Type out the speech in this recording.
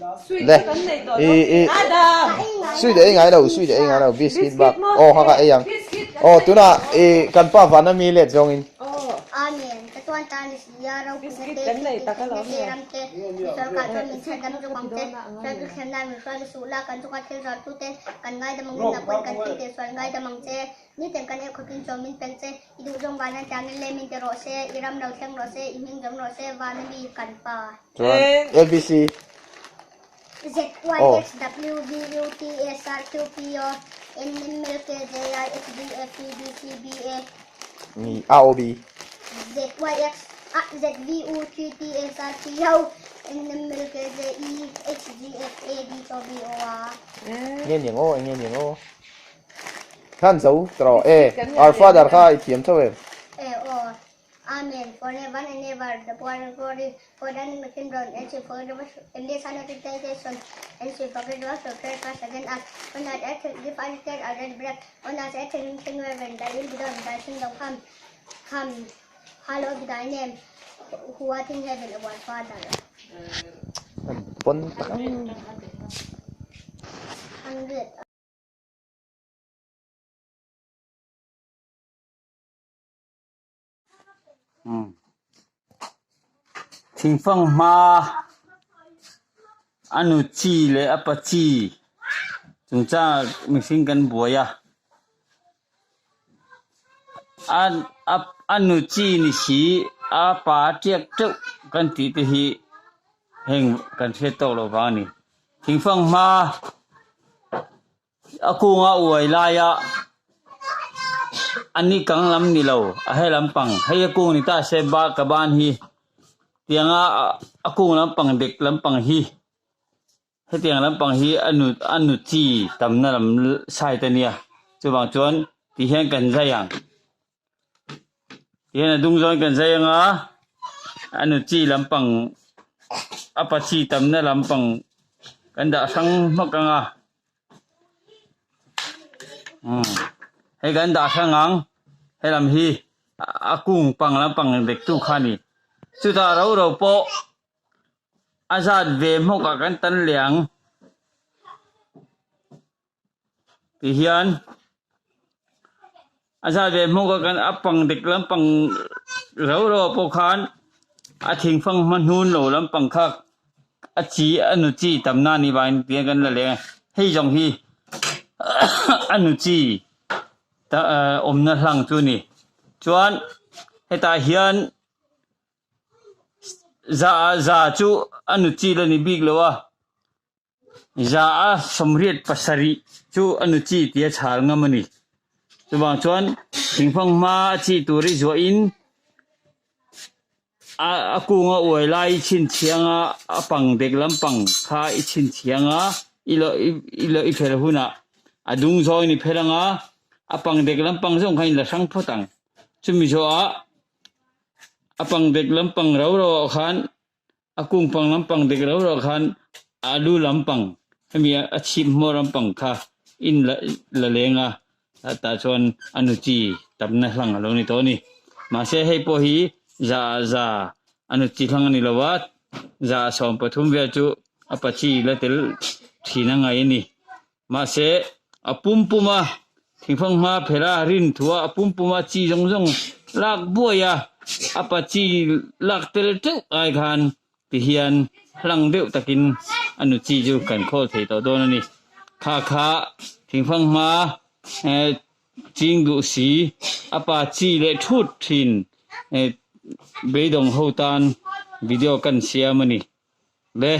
Le i i sweet ei ngai lo sweet ei ngai lo biscuit bak aw kha kha ei ang aw tunah i kan pa van ami let zawngin. Amen. Ka tuan ta ni si a ropuina te thiltihtheihna te ram te sorkar chuan min chhandam zawk ang che. Chuan i thlenna min hruai lusuh la kan chunga thil zuartu te kan ngaidam ang in na pawn kan thil tih sual ngaidam ang che. Nitin kan ei khawpin chaw min peng che, i duh zawng van an tiangin le min ti rawh se, i ram lo thleng rawh se, i hming zawm rawh se, van a mi kan pa. Chuan ABC. Z Y X W V U T S R Q P O N M L K J I H D F E B C B A. Ni A O B. Z Y X A Z V U T T S R P O N M L K J E H G F A D O B O A. Nge niang aw, enge niang aw. Khan zo tawh e, our father kha i thiam tho em? E aw, Amen, for ever and ever, the power and glory, for the name of Himron, and she forgive us, and this other temptation, and she forgive us for prayer cast against us, on us earth, give us this our daily bread, on us earth and in heaven, thy will be done, thy kingdom come, come, hallowed be thy name, who art in heaven, our Father. An pawn tak ang. 100. Thingfang hma a nu chi leh a pa chi chungchangah mihring kan buai a, a nu chi ni si a pa tiak teuh kan tih te hi heng kan hriat tawk loh vang a ni. Thingfang hma. A kunga uai laia a ni kang lam ni lo a he lampang hei a kung ni ta se ba ka ban hi tianga a kung lampang dek lampang hi hetiang lampang hi a nu a nu chi tamna lam side a nia chuvang chuan ti hian kan zai ang ti hian a dung zawn kan zai anga a nu chi lampang a pa chi tamna lampang kan dah hrang hmak anga umm hei kan dah hrang ang helam hi a kung pang lampang dek tu kha a ni chutah ro ro pawh a zat ve hmawk ah kan tan leh ang ti hian a zat ve hmawk a kan a pang dik lampang ro ro ah pawh khan a thingfang hma hnun lo lampang kha a chi a nu chi tam na ni vangin tiang kan la leng a hei zawng hi a nu chi ta ah awmna hlang chu a ni chuan hetah hian za za chu a nu chi la ni bik lo a. Za a 87 chu a nu chi tia chhal ngam a ni. Chuvang chuan thingfang hma a chi tur i zuahin a a kunga uai lai i chhinchhiang a, a pang dek lampang kha i chhinchhiang a, i lo i lo i fel hunah a dung zawngin i phel ang a, a pang dek lampang zawng kha in la hrang phawt ang. Chumi zawhah a pang dek lampang rau rauah khan A kung pang lampang dik rau rau khan a lu lampang hemi a chhip hmawr lampang kha in la la leng a tah chuan a nu chi tamna hlang a lo ni tawh a ni. Mahse hei pawh hi za ah za a nu chi hlang a ni lo a, za ah 13 vel chu a pa chi la tel thin a ngai a ni. Mahse a pum pum a thingfang hma phelh a rin thu a a pum pum a chi zawng zawng lak buai a a pa chi lak tel teuh ai khan ti hian hlang deuh takin a nu chi chu kan khawl thei tawh dawn a ni. Kha kha thingfang hma eh ching duh si a pa chi leh thut thin eh beidawng ho tan video kan siam a ni. Le.